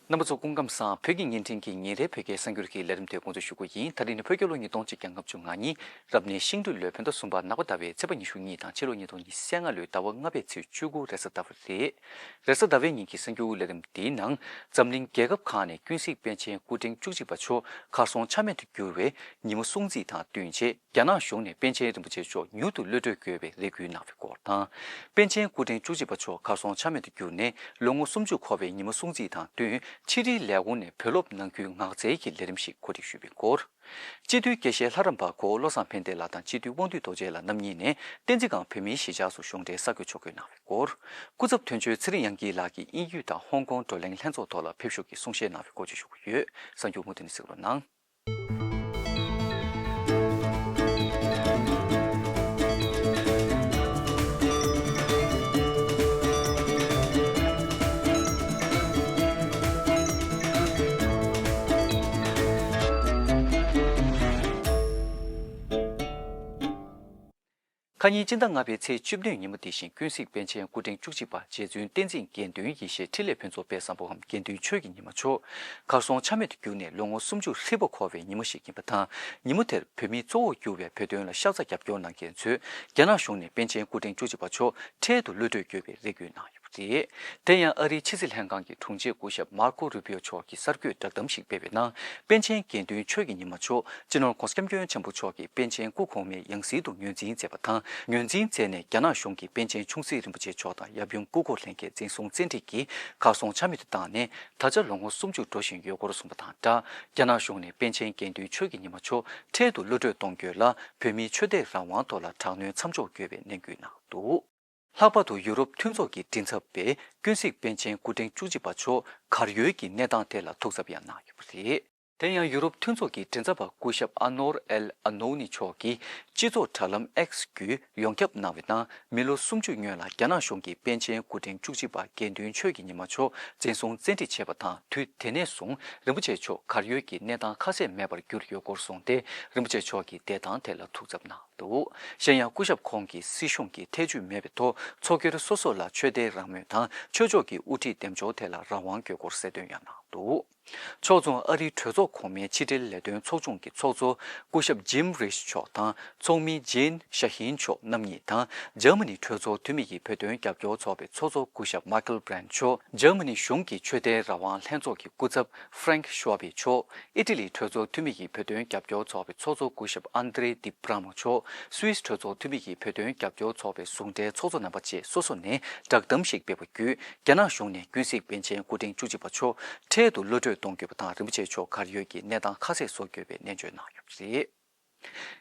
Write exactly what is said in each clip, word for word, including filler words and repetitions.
རྣམ་པ་ཚོ་སྐུ་ཁམས་བཟང་། བོད་ཀྱི་བརྙན་འཕྲིན་གྱི་ཉིན་རེའི་བོད་སྐད་གསར་འགྱུར་གྱི་ལས་རིམ་དེ་འགོ་འཛུགས་ཞུ་གི་ཡིན། ད་རིང་ནི་བོད་རྒྱལ་ལོ་ཉིས་སྟོང་གཅིག་བརྒྱ་ལྔ་བཅུ་ང་གཉིས་རབ་གནས་ཤིང་སྦྲུལ་ལོའི་བོད་ཟླ་གསུམ་པ་ནག་པ་ཟླ་བའི་ཚེས་པ་ཉི་ཤུ་གཉིས་དང་ཕྱི་ལོ་ཉིས་སྟོང་ཉི་ཤུ་རྩ་ལྔ་ལོའི་ཟླ་བ་ལྔ་པའི་ཚེས་བཅུ་དགུ་རེས་གཟའ་ཟླ་བ་རེད། རེས་གཟའ་ཟླ་བའི་ཉིན་གྱི་གསར་འགྱུར་ལས་རིམ་འདིའི་ནང་འཛམ་གླིང་རྒྱལ་ཁབ་ཁག་ནས་ཀུན་གཟིགས་པཎ་ཆེན་སྐུ་ཕྲེང་བཅུ་གཅིག་པ་མཆོག་གར་སོང་ཆ་མེད་དུ་གྱུར་བའི་ཉིན་མོ་སྲུང་བརྩི་དང་བསྟུན་ཆེད། རྒྱ་ནག་གཞུང་ནས་པཎ་ཆེན་རིན་པོ་ཆེ་མཆོག་མྱུར་དུ་གློད་གྲོལ་དགོས་པའི་རེ་སྐུལ་གནང་བའི་སྐོར་དང་། པཎ་ཆེན་སྐུ་ཕྲེང་བཅུ་གཅིག་པ་མཆོག་གར་སོང་ཆ་མེད་དུ་གྱུར་ནས་ལོ་ངོ་སུམ་ཅུ་འཁོར་བའི་ཉིན་མོ་སྲུང་བརྩི་དང་བསྟུན་ཕྱི་དྲིལ་ལས་ཁུངས་ནས་བོད་སློབ་ནང་ཁུལ་ངག་རྩལ་གྱི་ལས་རིམ་ཞིག་གོ་སྒྲིག་ཞུས་པའི་སྐོར། སྤྱི་འཐུས་དགེ་བཤེས་ལྷ་རམས་པ་གོ་བློ་བཟང་ཕན་བདེ་ལགས་དང་སྤྱི་འཐུས་དབང་འདུས་རྡོ་རྗེ་ལགས་རྣམ་གཉིས་ནས་བསྟན་འཛིན་སྒང་བོད་མིའི་གཞིས་ཆགས་སུ་གཞུང་འབྲེལ་གསར་འགོད་ཕྱོགས་སྒྲིག་གནང་བའི་སྐོར། སྐུ་ཚབ་དོན་གཅོད་ཚེ་རིང་དབྱངས་སྐྱིད་ལགས་ཀྱིས་དབྱིན་ཡུལ་དང་ཧོང་ཀོང་བགྲོ་གླེང་ལྷན་ཚོགས་ཐོག་ལ་ཕེབས་ཞུགས་ཀྱིས་གསུང་བཤད་གནང་བའི་སྐོར་བཅས་ཞུ་གི་ཡོད། གསར་འགྱུར་མུ་མཐུད་ནས་གཟིགས་རོགས་གནང་། ཁ་ཉིན་སྤྱི་ཟླ་ལྔ་པའི་ཚེས་བཅུ་བདུན་ཉིན་མོ་འདི་བཞིན་ཀུན་གཟིགས་པཎ་ཆེན་སྐུ་ཕྲེང་བཅུ་གཅིག་པ་རྗེ་བཙུན་བསྟན་འཛིན་དགེ་འདུན་ཡེ་ཤེས་འཕྲིན་ལས་ཕུན་ཚོགས་དཔལ་བཟང་པོའམ་དགེ་འདུན་ཆོས་ཀྱི་ཉི་མ་མཆོག་གར་སོང་ཆ་མེད་དུ་གྱུར་ནས་ལོ་ངོ་སུམ་ཅུ་ཧྲིལ་པོ་འཁོར་བའི་ཉིན་མོ་ཞིག་ཡིན་པ་དང་། ཉིན་མོ་དེར་བོད་མིའི་གཙོ་བོར་གྱུར་བའི་བོད་དོན་ལ་ཤ་ཚ་རྒྱབ་སྐྱོར་གནང་མཁན་ཚོས་རྒྱ་ནག་གཞུང་ནས་པཎ་ཆེན་སྐུ་ཕྲེང་བཅུ་གཅིག་པ་མཆོག་འཕྲལ་དུ་གློད་གྲོལ་དགོས་པའི་རེ་སྐུལ་གནང་ཡོད་པ་རེད། དེ་ཡང་ཨ་རིའི་ཕྱི་སྲིད་ལྷན་ཁང་གི་དྲུང་ཆེ་སྐུ་ཞབས་མར་ཁོ་རུ་པིའོ་མཆོག་གིས་གསར་འགོད་བསྒྲགས་གཏམ་ཞིག་སྤེལ་བའི་ནང་། པཎ་ཆེན་དགེ་འདུན་ཆོས་ཀྱི་ཉི་མ་མཆོག་སྤྱི་ནོར་༧གོང་ས་༧སྐྱབས་མགོན་ཆེན་པོ་མཆོག་གིས་པཎ་ཆེན་སྐུ་གོང་མའི་ཡང་སྲིད་དུ་ངོས་འཛིན་མཛད་པ་དང་། ངོས་འཛིན་མཛད་ནས་རྒྱ་ནག་གཞུང་གིས་པཎ་ཆེན་ཆུང་སྲིད་རིན་པོ་ཆེ་མཆོག་དང་ཡབ་ཡུམ་སྐུ་འཁོར་ལྷན་རྒྱས་འཛིན་བཟུང་བཙན་ཁྲིད་ཀྱིས་གར་སོང་ཆ་མེད་དུ་བཏང་ནས་ད་ཆ་ལོ་ངོ་སུམ་ཅུ་འགྲོ་བཞིན་ཡོད་སྐོར་གསུངས་པ་དང་སྦྲགས། རྒྱ་ནག་གཞུང་ནས་པཎ་ཆེན་དགེ་འདུན་ཆོས་ཀྱི་ཉི་མ་མཆོག་འཕྲལ་དུ་གློད་གྲོལ་གཏོང་རྒྱུ་ལ་བོད་མིའི་ཆོས་དད་རང་དབང་ཐོག་ལ་དྲག་གནོན་མཚམས་འཇོག་དགོས་པའི་ནན་སྐུལ་གནང་འདུག། ལྷག་པར་དུ་ཡུ་རོབ་མཐུན་ཚོགས་ཀྱི་མགྲིན་ཚབ་པས་ཀུན་གཟིགས་པཎ་ཆེན་སྐུ་ཕྲེང་བཅུ་གཅིག་པ་མཆོག་གར་ཡོད་ཀྱི་གནས་སྟངས་ཐད་ལ་ཐུགས་འཚབ་ཡང་གནང་ཡོད་པ་རེད། དེ་ཡང་ཡུ་རོབ་མཐུན་ཚོགས་ཀྱི་མགྲིན་ཚབ་པ་སྐུ་ཞབས་ཨ་ནོར་ཨེལ་ཨ་ནོ་ནི་མཆོག་གིས་སྤྱི་ཚོགས་དྲ་ལམ་X་བརྒྱུད་ཡོངས་ཁྱབ་གནང་བའི་ནང་། མི་ལོ་སུམ་ཅུ་སྔོན་ལ་རྒྱ་ནག་གཞུང་གིས་པཎ་ཆེན་སྐུ་ཕྲེང་བཅུ་གཅིག་པ་དགེ་འདུན་ཆོས་ཀྱི་ཉི་མ་མཆོག་འཛིན་བཟུང་བཙན་ཁྲིད་བྱས་པ་དང་། དུས་དེ་ནས་བཟུང་རིན་པོ་ཆེ་མཆོག་གར་ཡོད་ཀྱི་གནས་སྟངས་ཁ་གསལ་མེད་པར་གྱུར་ཡོད་སྐོར་གསུངས་ཏེ། རིན་པོ་ཆེ་མཆོག་གི་བདེ་ཐང་ཐད་ལ་ཐུགས་འཚབ་གནང་། འདུག། གཞན་ཡང་སྐུ་ཞབས་ཁོང་གིས་སྲིད་གཞུང་གི་ཐེ་ཇུས་མེད་པའི་ཐོག་ཚོགས་སྒེར་སོ་སོ་ལ་ཆོས་དད་རང་མོས་དང་ཆོས་ཕྱོགས་ཀྱི་དབུ་ཁྲིད་འདེམས་འབྱོར་ཐད་ལ་རང་དབང་དགོས་སྐོར་གསལ་སྟོན་ཡང་གནང་འདུག། ཕྱོགས་མཚུངས་ཨ་རིའི་གྲོས་ཚོགས་གོང་མའི་ཕྱི་འབྲེལ་ལས་དོན་ཚོགས་ཆུང་གི་ཚོགས་གཙོ་སྐུ་ཞབས་ཇིམ་རིས་མཆོག་དང་ཚོགས་མི་ཇིན་ཤ་ཧིན་མཆོག་རྣམ་གཉིས་དང་། འཇར་མ་ནི་གྲོས་ཚོགས་འཐུས་མི་ཡི་བོད་དོན་རྒྱབ་སྐྱོར་ཚོགས་པའི་ཚོགས་གཙོ་སྐུ་ཞབས་མཱ་ཁལ་བྷི་རན་མཆོག་འཇར་མ་ནི་གཞུང་གི་ཆོས་དད་རང་དབང་ལྷན་ཚོགས་ཀྱི་སྐུ་ཚབ་ཧྥ་རེང་ཤོ་བྷེ་མཆོག་ཨི་ཊ་ལིའི་གྲོས་ཚོགས་འཐུས་མི་ཡི་བོད་དོན་རྒྱབ་སྐྱོར་ཚོགས་པའི་ཚོགས་གཙོ་སྐུ་ཞབས་ཨན་དྲེ་ཏི་པྲ་མོ་མཆོག་སུད་སི་གྲོས་ཚོགས་འཐུས་མི་ཡི་བོད་དོན་རྒྱབ་སྐྱོར་ཚོགས་པའི་ཟུང་འབྲེལ་ཚོགས་གཙོ་རྣམ་པ་བཅས་སོ་སོ་ནས་བསྒྲགས་གཏམ་ཞིག་སྤེལ་བ་བརྒྱུད། རྒྱ་ནག་གཞུང་ནས་ཀུན་གཟིགས་པཎ་ཆེན་སྐུ་ཕྲེང་བཅུ་གཅིག་པ་མཆོག་འཕྲལ་དུ་གློད་གྲོལ་གཏོང་དགོས་པ་དང་། རིན་པོ་ཆེ་མཆོག་གར་ཡོད་ཀྱི་གནས་སྟངས་ཁ་གསལ་བཟོ་དགོས་པའི་ནན་བརྗོད་གནང་ཡོད་པ་རེད།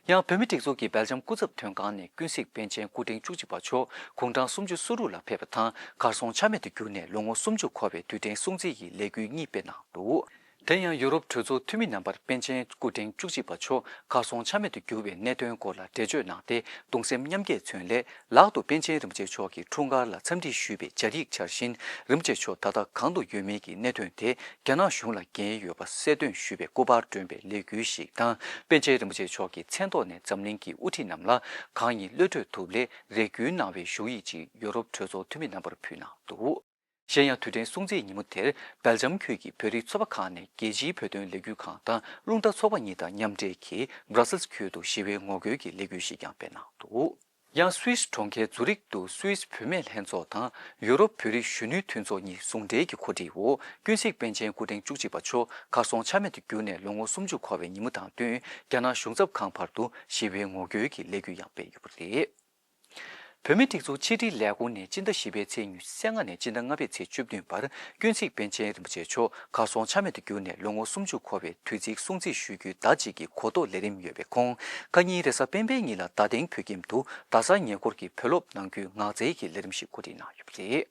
ཡང་བོད་མིའི་སྒྲིག་འཛུགས་ཀྱི་སྦེལ་ཇམ་སྐུ་ཚབ་དོན་ཁང་ནས་ཀུན་གཟིགས་པཎ་ཆེན་སྐུ་ཕྲེང་བཅུ་གཅིག་པ་མཆོག་དགུང་གྲངས་སུམ་ཅུ་སོ་དྲུག་ལ་ཕེབས་པ་དང་། གར་སོང་ཆ་མེད་དུ་གྱུར་ནས་ལོ་ངོ་སུམ་ཅུ་འཁོར་བའི་དུས་དྲན་སྲུང་བརྩི་ཡི་ལས་འགུལ་གཉིས་སྤེལ་གནང་འདུག། དེ་ཡང་ཡུ་རོབ་གྲོས་ཚོགས་འཐུས་མི་རྣམ་པར་པཎ་ཆེན་སྐུ་ཕྲེང་བཅུ་གཅིག་པ་མཆོག་གར་སོང་ཆ་མེད་དུ་གྱུར་བའི་གནད་དོན་སྐོར་ལ་འགྲེལ་བརྗོད་གནང་སྟེ། གདུང་སེམས་མཉམ་སྐྱེད་མཚོན་སླད། ལག་ཏུ་པཎ་ཆེན་རིན་པོ་ཆེ་མཆོག་གི་འཁྲུངས་སྐར་ལ་འཚམས་འདྲི་ཞུས་པའི་སྦྱར་ཡིག་འཆར་བཞིན། རིན་པོ་ཆེ་མཆོག་ད་ལྟ་གང་དུ་ཡོད་མེད་ཀྱི་གནད་དོན་དེ་རྒྱ་ནག་གཞུང་ལ་འགན་ཡོད་པ་གསལ་སྟོན་ཞུས་པའི་སྐུ་པར་བསྐྲུན་པའི་ལས་འགུལ་ཞིག་དང་། པཎ་ཆེན་རིན་པོ་ཆེ་མཆོག་གི་མཚན་ཐོག་ནས་འཛམ་གླིང་གི་དབུ་ཁྲིད་རྣམས་ལ་གང་ཡིན་གློད་གྲོལ་ཐུབ་སླད་རེ་སྐུལ་གནང་བའི་ཞུ་ཡིག་ཅིག་ཡུ་རོབ་གྲོས་ཚོགས་འཐུས་མི་རྣམ་པར་ཕུལ་གནང་འདུག། གཞན་ཡང་དུས་དྲན་སྲུང་བརྩིའི་ཉིན་མོ་དེར་སྦེལ་ཇམ་ཁུལ་གྱི་བོད་རིགས་ཚོགས་པ་ཁག་ནས་རྒྱལ་སྤྱིའི་བོད་དོན་ལས་འགུལ་ཁང་དང་རླུང་རྟ་ཚོགས་པ་གཉིས་དང་མཉམ་འབྲེལ་གྱིས་སྦྲ་སེལ་ཁུལ་དུ་ཞི་བའི་ངོ་རྒོལ་གྱི་ལས་འགུལ་ཞིག་ཀྱང་སྤེལ་གནང་འདུག། ཡང་སུད་སི་གྲོང་ཁྱེར་ཛུ་རིག་ཏུ་སུད་སི་བུད་མེད་ལྷན་ཚོགས་དང་ཡུ་རོབ་བོད་རིགས་གཞོན་ནུའི་མཐུན་ཚོགས་གཉིས་ཟུང་འབྲེལ་གྱི་གོ་སྒྲིག་འོག་ཀུན་གཟིགས་པཎ་ཆེན་སྐུ་ཕྲེང་བཅུ་གཅིག་པ་མཆོག་གར་སོང་ཆ་མེད་དུ་གྱུར་ནས་ལོ་ངོ་སུམ་ཅུ་འཁོར་བའི་ཉིན་མོ་དང་བསྟུན། རྒྱ་ནག་གཞུང་ཚབ་ཁང་བར་དུ་ཞི་བའི་ངོ་རྒོལ་གྱི་ལས་འགུལ་ཡང་སྤེལ་ཡོད་པ་རེད། བོད་མིའི་སྒྲིག་འཛུགས་ཕྱི་དྲིལ་ལས་ཁུངས་ནས་སྤྱི་ཟླ་བཞི་པའི་ཚེས་ཉི་ཤུ་རྩ་ལྔ་ནས་སྤྱི་ཟླ་ལྔ་པའི་ཚེས་བཅུ་བདུན་བར་ཀུན་གཟིགས་པཎ་ཆེན་རིན་པོ་ཆེ་མཆོག་གར་སོང་ཆ་མེད་དུ་གྱུར་ནས་ལོ་ངོ་སུམ་ཅུ་འཁོར་བའི་དུས་ཚིགས་སྲུང་བརྩི་ཞུ་རྒྱུའི་ཟླ་གཅིག་གི་གོ་རྟོགས་ལས་རིམ་ཡོད་པའི་ཁོངས། ཁ་ཉིན་རེས་གཟའ་སྤེན་པའི་ཉིན་ལ་རྡ་སྟེང་བོད་ཁྱིམ་དུ་རྡ་ས་ཉེ་འཁོར་གྱི་བོད་སློབ་ནང་ཁུལ་ངག་རྩལ་གྱི་ལས་རིམ་ཞིག་གོ་སྒྲིག་གནང་ཡོད་པ་རེད།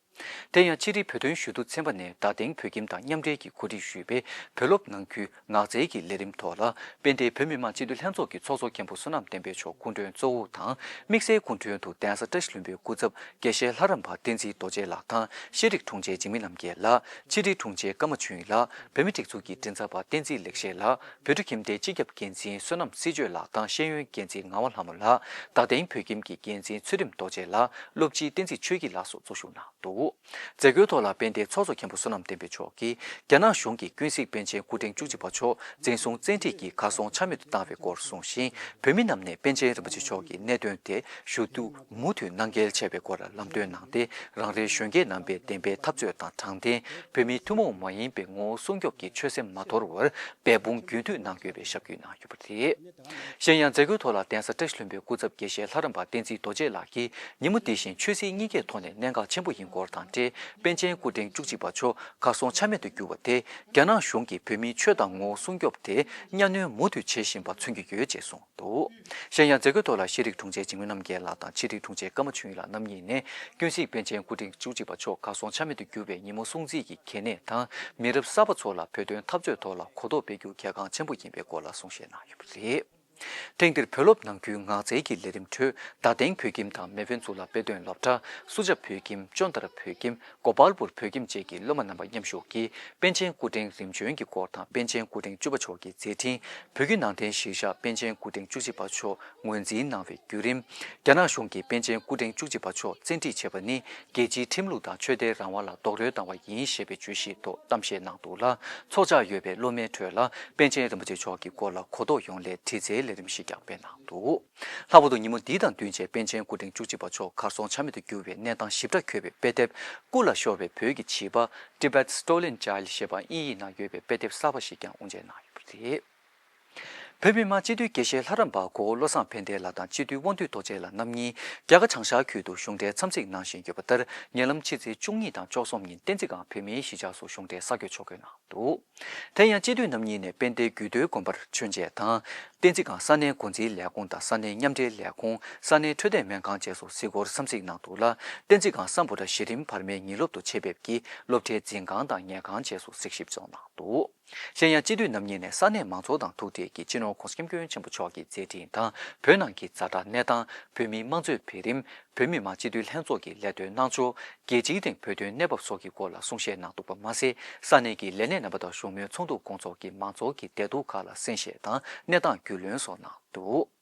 དེ་ཡང་ཕྱི་དྲིལ་བོད་དོན་ཞུ་གཏུག་ཚན་པ་ནས་རྡ་སྟེང་བོད་ཁྱིམ་དང་མཉམ་འབྲེལ་གྱིས་གོ་སྒྲིག་ཞུས་པའི་བོད་སློབ་ནང་ཁུལ་ངག་རྩལ་གྱི་ལས་རིམ་ཐོག་ལ། དཔལ་ལྡན་བོད་མི་མང་སྤྱི་འཐུས་ལྷན་ཚོགས་ཀྱི་ཚོགས་གཙོ་མཁན་པོ་བསོད་ནམས་བསྟན་འཕེལ་མཆོག་སྐུ་མགྲོན་གཙོ་བོ་དང་། དམིགས་བསལ་སྐུ་མགྲོན་དུ་གདན་ས་བཀྲ་ཤིས་ལྷུན་པོའི་སྐུ་ཚབ་དགེ་བཤེས་ལྷ་རམས་པ་བསྟན་འཛིན་རྡོ་རྗེ་ལགས་དང་། ཤེས་རིག་དྲུང་ཆེ་འཇིགས་མེད་རྣམ་རྒྱལ་ལགས། ཕྱི་དྲིལ་དྲུང་ཆེ་ཀརྨ་ཆོས་དབྱིངས་ལགས། བོད་མིའི་སྒྲིག་འཛུགས་ཀྱི་མགྲིན་ཚབ་པ་བསྟན་འཛིན་ལེགས་བཤད་ལགས། བོད་ཕྲུག་ཁྱིམ་སྡེའི་སྤྱི་ཁྱབ་འགན་འཛིན་བསོད་ནམས་སྲིད་གཅོད་ལགས་དང་ཤེས་ཡོན་འགན་འཛིན་ངག་དབང་ལྷ་མོ་ལགས། རྡ་སྟེང་བོད་ཁྱིམ་གྱི་འགན་འཛིན་ཚུལ་ཁྲིམས་རྡོ་རྗེ་ལགས། སློབ་སྤྱི་བསྟན་འཛིན་ཆོས་སྐྱིད་ལགས་སོགས་གཙོ་བཞུགས་གནང་འདུག། མཛད་སྒོའི་ཐོག་ལ་དཔལ་ལྡན་ཚོགས་གཙོ་མཁན་པོ་བསོད་ནམས་བསྟན་འཕེལ་མཆོག་གིས་རྒྱ་ནག་གཞུང་གིས་ཀུན་གཟིགས་པཎ་ཆེན་སྐུ་ཕྲེང་བཅུ་གཅིག་པ་མཆོག་འཛིན་བཟུང་བཙན་ཁྲིད་ཀྱིས་གར་སོང་ཆ་མེད་དུ་བཏང་བའི་སྐོར་གསུངས་ཤིང་། བོད་མི་རྣམས་ནས་པཎ་ཆེན་རིན་པོ་ཆེ་མཆོག་གི་གནད་དོན་དེ་ཞུ་གཏུག་མུ་མཐུད་གནང་གལ་ཆེ་བའི་སྐོར་ལ་ལམ་སྟོན་གནང་སྟེ། རང་རེའི་གཞོན་སྐྱེས་རྣམ་པས་བདེན་པའི་འཐབ་རྩོད་དང་དྲང་བདེན། བོད་མིའི་ཐུན་མོང་མ་ཡིན་པའི་ངོ་བོ་སྲུང་སྐྱོབ་ཀྱི་ཆོད་སེམས་མ་དོར་བར་འབད་འབུངས་རྒྱུན་མཐུད་གནང་དགོས་པའི་ཞབས་སྐུལ་གནང་ཡོད་པ་རེད། གཞན་ཡང་། མཛད་སྒོའི་ཐོག་ལ་གདན་ས་བཀྲ་ཤིས་ལྷུན་པོའི་སྐུ་ཚབ་དགེ་བཤེས་ལྷ་རམས་པ་བསྟན་འཛིན་རྡོ་རྗེ་ལགས་ཀྱིས། ཉིན་མོ་འདི་བཞིན་ཆོས་སྲིད་གཉིས་ཀའི་ཐོག་ནས་གནད་འགག་ཆེན་པོ་ཡིན་སྐོར་དང་འབྲེལ། པཎ་ཆེན་སྐུ་ཕྲེང་བཅུ་གཅིག་པ་མཆོག་གར་སོང་ཆ་མེད་དུ་གྱུར་བ་དེ། རྒྱ་ནག་གཞུང་གིས་བོད་མིའི་ཆོས་དང་ངོ་བོ་སྲུང་སྐྱོབ་དེ་གཉའ་གནོན་མུ་མཐུད་བྱེད་བཞིན་པ་མཚོན་གྱི་ཡོད་ཅེས་གསུངས་འདུག། གཞན་ཡང་། མཛད་སྒོའི་ཐོག་ལ་ཤེས་རིག་དྲུང་ཆེ་འཇིགས་མེད་རྣམ་རྒྱལ་ལགས་དང་ཕྱི་དྲིལ་དྲུང་ཆེ་ཀརྨ་ཆོས་དབྱིངས་ལགས་རྣམ་གཉིས་ནས། ཀུན་གཟིགས་པཎ་ཆེན་སྐུ་ཕྲེང་བཅུ་གཅིག་པ་མཆོག་གར་སོང་ཆ་མེད་དུ་གྱུར་བའི་ཉིན་མོ་སྲུང་བརྩི་གི་གལ་གནད་དང་། མི་རབས་གསར་པ་ཚོ་ལ་བོད་དོན་འཐབ་རྩོད་ཐོག་ལ་གོ་རྟོགས་སྤེལ་རྒྱུ་གལ་འགངས་ཆེན་པོ་ཡིན་པའི་སྐོར་ལ་གསུང་བཤད་གནང་ཡོད་པ་རེད། ཐེངས་འདིར་བོད་སློབ་ནང་ཁུལ་ངག་རྩལ་གྱི་ལས་རིམ་ཁྲོད། བརྡ་སྟེང་བོད་ཁྱིམ་དང་མེ་ཕོན་གཙུག་ལག་དཔེ་སྟོན་སློབ་གྲྭ། སུ་ཇཱ་བོད་ཁྱིམ། ཅོན་ཏ་ར་བོད་ཁྱིམ། གོ་པལ་པུར་བོད་ཁྱིམ་བཅས་ཀྱི་སློབ་མ་རྣམ་པ་མཉམ་ཞུགས་ཀྱིས། པཎ་ཆེན་སྐུ་ཕྲེང་རིམ་བྱོན་གྱི་སྐོར་དང་། པཎ་ཆེན་སྐུ་ཕྲེང་བཅུ་པ་མཆོག་གི་མཛད་འཕྲིན། བོད་བརྒྱུད་ནང་བསྟན་གཞིར་བཞག་པཎ་ཆེན་སྐུ་ཕྲེང་བཅུ་གཅིག་པ་མཆོག་ངོས་འཛིན་གནང་བའི་བརྒྱུད་རིམ། རྒྱ་ནག་གཞུང་གིས་པཎ་ཆེན་སྐུ་ཕྲེང་བཅུ་གཅིག་པ་མཆོག་བཙན་ཁྲིད་བྱས་པ་ནི། རྒྱལ་སྤྱིའི་ཁྲིམས་ལུགས་དང་ཆོས་དད་རང་དབང་ལ་རྡོག་རོལ་བཏང་བ་ཡིན་ཞེས་པའི་བརྗོད་གཞིའི་ཐོག་གཏམ་བཤད་གནང་འདུག་ལ། ཚོགས་བཅར་ཡོད་པའི་སློབ་མའི་ཁྲོད་ལ་པཎ་ཆེན་རིན་པོ་ཆེ་མཆོག་གི་སྐོར་ལ་གོ་རྟོགས་ཡོང་སླད་དྲི་རྩད་ལས་རིམ་ཞིག་ཀྱང་སྤེལ་གནང་འདུག། ལྷག་པར་དུ་ཉིན་མོ་འདི་དང་བསྟུན་བྱས་པཎ་ཆེན་སྐུ་ཕྲེང་བཅུ་གཅིག་པ་མཆོག་གར་སོང་ཆ་མེད་དུ་གྱུར་བའི་གནས་སྟངས་ཞིབ་ཕྲ་འཁོད་པའི་དཔེ་དེབ། སྐུ་ལ་ཤོར་བའི་བོད་ཀྱི་བྱིས་པ། Tibet's Stolen Child ཞེས་པ་དབྱིན་ཡིག་ནང་ཡོད་པའི་དཔེ་དེབ་གསར་པ་ཞིག་ཀྱང་དབུ་འབྱེད་གནང་ཡོད་པ་རེད། བོད་མི་མང་སྤྱི་འཐུས་དགེ་བཤེས་ལྷ་རམས་པ་གོ་བོ་བློ་བཟང་ཕན་བདེ་ལགས་དང་སྤྱི་འཐུས་དབང་འདུས་རྡོ་རྗེ་ལགས་རྣམ་གཉིས་རྒྱ་གར་བྱང་ཤར་ཁུལ་དུ་གཞུང་འབྲེལ་འཚམས་གཟིགས་གནང་བཞིན་ཡོད་པ་ལྟར། ཉེ་ལམ་ཕྱི་ཚེས་བཅུ་གཉིས་དང་བཅུ་གསུམ་ཉིན་བསྟན་འཛིན་སྒང་བོད་མིའི་གཞིས་ཆགས་སུ་གཞུང་འབྲེལ་གསར་འགོད་ཕྱོགས་སྒོས་གནང་འདུག། དེ་ཡང་སྤྱི་འཐུས་རྣམ་གཉིས་ནས་དཔལ་ལྡན་རྒྱུད་སྟོད་དགོན་པར་མཆོད་མཇལ་དང་། བསྟན་འཛིན་སྒང་ས་གནས་འགོ་འཛིན་ལས་ཁུངས་དང་ས་གནས་མཉམ་འབྲེལ་ལས་ཁུངས། ས་གནས་འཕྲོད་བསྟེན་སྨན་ཁང་བཅས་སུ་གཟིགས་སྐོར་འཚམས་གཟིགས་གནང་འདུག་ལ། བསྟན་འཛིན་སྒང་སམ་བྷོ་ཊ་གཞི་རིམ་བར་མའི་ཉིན་སློབ་ཏུ་ཆེད་ཕེབས་ཀྱིས་སློབ་གྲྭའི་འཛིན་ཁང་དང་ཉལ་ཁང་བཅས་སུ་གཟིགས་ཞིབ་སོགས་གནང་འདུག། གཞན་ཡང་སྤྱི་འཐུས་རྣམ་གཉིས་ནས་ས་གནས་མང་ཚོགས་དང་ཐུག་འཕྲད་ཀྱིས་སྤྱི་ནོར་༸གོང་ས་༸སྐྱབས་མགོན་ཆེན་པོ་མཆོག་གི་མཛད་འཕྲིན་དང་བོད་ནང་གི་ཛ་དྲག་གནས་སྟངས། བོད་མིའི་དམངས་གཙོའི་འཕེལ་རིམ། བོད་མི་མང་སྤྱི་འཐུས་ལྷན་ཚོགས་ཀྱི་ལས་དོན་གནང་ཕྱོགས། རྒྱལ་སྤྱིའི་སྟེང་བོད་དོན་གནས་བབ་སོགས་ཀྱི་སྐོར་ལ་གསུང་བཤད་གནང་འདུག་པ་མ་ཟད། ས་གནས་ཀྱི་ལས་སྣེ་རྣམ་པ་དང་བཞུགས་མོལ་ཚོགས་འདུ་སྐོང་ཚོགས་ཀྱིས་མང་ཚོགས་ཀྱི་བདེ་སྡུག་ཁག་ལ་གསན་བཞེས་དང་གནས་སྟངས་རྒྱུས་ལོན་སོགས་གནང་འདུག།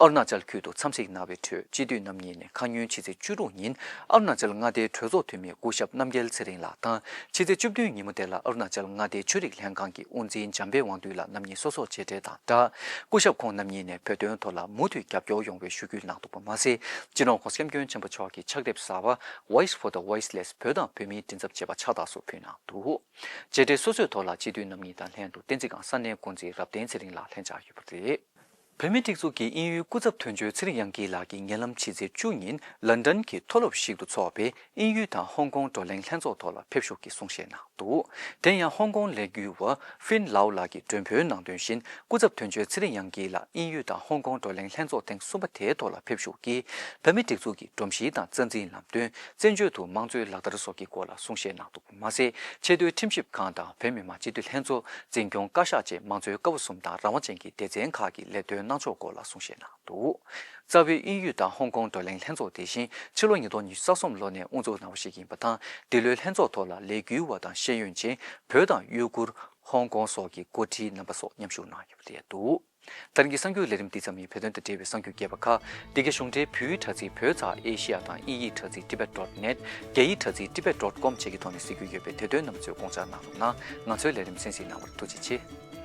ཨ་རུ་ན་ཅལ་ཁུལ་དུ་འཚམས་གཟིགས་གནང་བའི་ཁྲོད་སྤྱི་འཐུས་རྣམ་གཉིས་ནས་ཁ་སྔོན་ཕྱི་ཚེས་བཅུ་དྲུག་ཉིན་ཨ་རུ་ན་ཅལ་མངའ་སྡེའི་གྲོས་ཚོགས་འཐུས་མི་སྐུ་ཞབས་རྣམ་རྒྱལ་ཚེ་རིང་ལགས་དང་། ཕྱི་ཚེས་བཅུ་བདུན་ཉིན་མོ་དེ་ལ་ཨ་རུ་ན་ཅལ་མངའ་སྡེའི་ཆོས་རིག་ལྷན་ཁང་གི་དབུ་འཛིན་འཇམ་དཔལ་དབང་འདུས་ལགས་རྣམ་གཉིས་སོ་སོར་མཇལ་འཕྲད་དང་སྦྲགས། སྐུ་ཞབས་ཁོང་རྣམ་གཉིས་ནས་བོད་དོན་ཐོག་ལ་མུ་མཐུད་རྒྱབ་སྐྱོར་ཡོང་བའི་ཞུ་སྐུལ་གནང་འདུག་པ་མ་ཟད། སྤྱི་ནོར་༸གོང་ས་༸སྐྱབས་མགོན་ཆེན་པོ་མཆོག་གི་ཕྱག་དེབ་གསར་པ་Voice for the Voiceless བོད་དང་བོད་མིའི་མགྲིན་ཚབ་ཅེས་པ་ཕྱག་རྟགས་སུ་ཕུལ་གནང་འདུག། མཇལ་འཕྲད་སོ་སོའི་ཐོག་ལ་སྤྱི་འཐུས་རྣམ་གཉིས་དང་ལྷན་དུ་བསྟན་འཛིན་སྒང་ས་གནས་འགོ་འཛིན་རབ་བརྟན་ཚེ་རིང་ལགས་ལྷན་བཅར་ཡོད་པ་རེད། བོད་མིའི་སྒྲིག་འཛུགས་ཀྱི་དབྱིན་ཡུལ་སྐུ་ཚབ་དོན་གཅོད་ཚེ་རིང་དབྱངས་སྐྱིད་ལགས་ཀྱིས་ཉེ་ལམ་ཕྱི་ཚེས་བཅུ་ཉིན་ལན་ཌན་གྱི་མཐོ་སློབ་ཞིག་ཏུ་འཚོགས་པའི་དབྱིན་ཡུལ་དང་ཧོང་ཀོང་བགྲོ་གླེང་ལྷན་ཚོགས་ཐོག་ལ་ཕེབས་ཞུགས་ཀྱིས་གསུང་བཤད་གནང་འདུག། དེ་ཡང་ཧོང་ཀོང་ལས་འགུལ་བ་ཧྥིན་ལའོ་ལགས་ཀྱིས་མགྲོན་འབོད་གནང་དོན་བཞིན། སྐུ་ཚབ་དོན་གཅོད་ཚེ་རིང་དབྱངས་སྐྱིད་ལགས་དབྱིན་ཡུལ་དང་ཧོང་ཀོང་བགྲོ་གླེང་ལྷན་ཚོགས་ཐེངས་གསུམ་པ་དེའི་ཐོག་ལ་ཕེབས་ཞུགས་ཀྱིས། བོད་མིའི་སྒྲིག་འཛུགས་ཀྱི་སྒྲོམ་གཞི་དང་རྩ་འཛིན་ལམ་སྟོན། བཙན་བྱོལ་དུ་དམངས་གཙོའི་ལག་བསྟར་སོགས་ཀྱི་སྐོར་ལ་གསུང་བཤད་གནང་འདུག་པ་མ་ཟད། ཆེས་མཐོའི་ཁྲིམས་ཞིབ་ཁང་དང་བོད་མི་མང་སྤྱི་འཐུས་ལྷན་ཚོགས། འཛིན་སྐྱོང་བཀའ་ཤག་བཅས་མང་གཙོའི་ཀ་བ་གསུམ་དང་རང་དབང་ཅན་གྱི་སྡེ་ཚན་ཁག་གི་ལས་དོན་གནང་ཕྱོགས་སྐོར་ལ་གསུང་བཤད་གནང་འདུག། རྩ་བའི་དབྱིན་ཡུལ་དང་ཧོང་ཀོང་བགྲོ་གླེང་ལྷན་ཚོགས་དེ་བཞིན་ཕྱི་ལོ་ཉིས་སྟོང་ཉི་ཤུ་རྩ་གསུམ་ལོ་ནས་དབུ་འཛུགས་གནང་བ་ཞིག་ཡིན་པ་དང་། འདི་ལོའི་ལྷན་ཚོགས་ཐོག་ལ་ལས་འགུལ་བ་དང་ཤེས་ཡོན་ཅན། བོད་དང་ཡུ་གུར། ཧོང་ཀོང་སོགས་ཀྱི་འགོ་ཁྲིད་རྣམ་པ་སོགས་མཉམ་ཞུགས་གནང་ཡོད་པ་རེད་འདུག། ད་རིང་གི་གསར་འགྱུར་ལས་རིམ་འདི་ཙམ་ཡིན། བོད་དོན་དང་འབྲེལ་བའི་གསར་འགྱུར་རྒྱས་པ་ཁག་འདི་གའི་གཞུང་འབྲེལ་བོད་ཡིག་དྲ་ཚིགས་བོད་ཚགས་ཨེ་ཤི་ཡ་དང་དབྱིན་ཡིག་དྲ་ཚིགས་Tibet dot net། རྒྱ་ཡིག་དྲ་ཚིགས་Tibet dot com བཅས་ཀྱི་ཐོག་ནས་གཟིགས་རྒྱུ་ཡོད་པས། དེ་དོན་རྣམས་ཚོས་དགོངས་འཇགས་གནང་རོགས་གནང་། ང་ཚོའི་ལས་རིམ་གསན་གཟིགས་གནང་བར་ཐུགས་རྗེ་ཆེ།